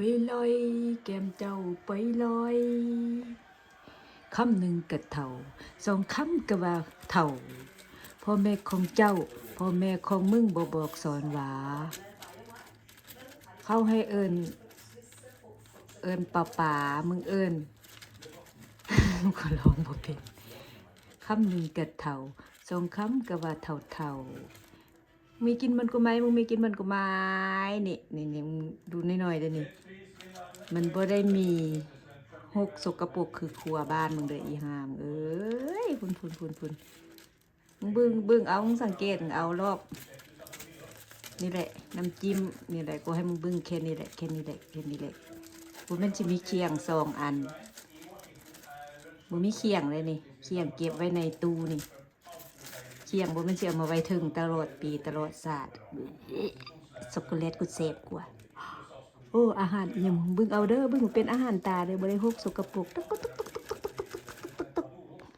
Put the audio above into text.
ໄປລອຍ ແກ້ມເຈົ້າໄປລອຍ ຄຳໜຶ່ງກະເຖົ້າ ສອງຄຳກະວ່າເຖົ້າ ພໍ່ແມ່ຂອງເຈົ້າ ພໍ່ແມ່ຂອງມຶງບໍ່ບອກສອນຫວາ ເຂົາໃຫ້ເອີ້ນ ເອີ້ນປ້າປາ ມຶງເອີ້ນ ກະຮ້ອງບໍ່ເປັນ ຄຳໜຶ່ງກະເຖົ້າ ສອງຄຳກະວ່າເຖົ້າໆ ມີກິນມັນກໍໄມ້ ມຶງມີກິນມັນກໍໄມ້ ນີ້ ນີ້ ນີ້ ດູໜ້ອຍໆເດີ້ນີ້ ມັນບໍ່ໄດ້ມີຮົກສົກກະປົກຄືຄົວບ້ານມຶງເດີ້ ອີຫ່າເອີຍ ພຸ້ນໆໆໆ ມຶງເບິ່ງ ເບິ່ງເອົາ ສັງເກດເອົາລອບ ນີ້ແຫຼະ ນ້ຳຈິ້ມ ນີ້ແຫຼະ ກູໃຫ້ມຶງເບິ່ງແຄ່ນີ້ແຫຼະ ແຄ່ນີ້ແຫຼະ ແຄ່ນີ້ແຫຼະ ບໍ່ແມ່ນຊິມີຄ້ຽງສອງອັນ ບໍ່ມີຄ້ຽງເລີຍນີ້ ຄ້ຽງເກັບໄວ້ໃນຕູ້ນີ້ ຄ້ຽງບໍ່ແມ່ນຊິເອົາມາໄວ້ເທິງຕະຫຼອດປີຕະຫຼອດຊາດ ຊັອກໂກແລັດກູແຊບກວ່າ ໂອ້ ອາຫານອີ່ຫຍັງ ເບິ່ງເອົາເດີ້ ເບິ່ງເປັນອາຫານຕາເດີ້ ບໍ່ໄດ້ຮົກສົກກະປົກ ຕຸກ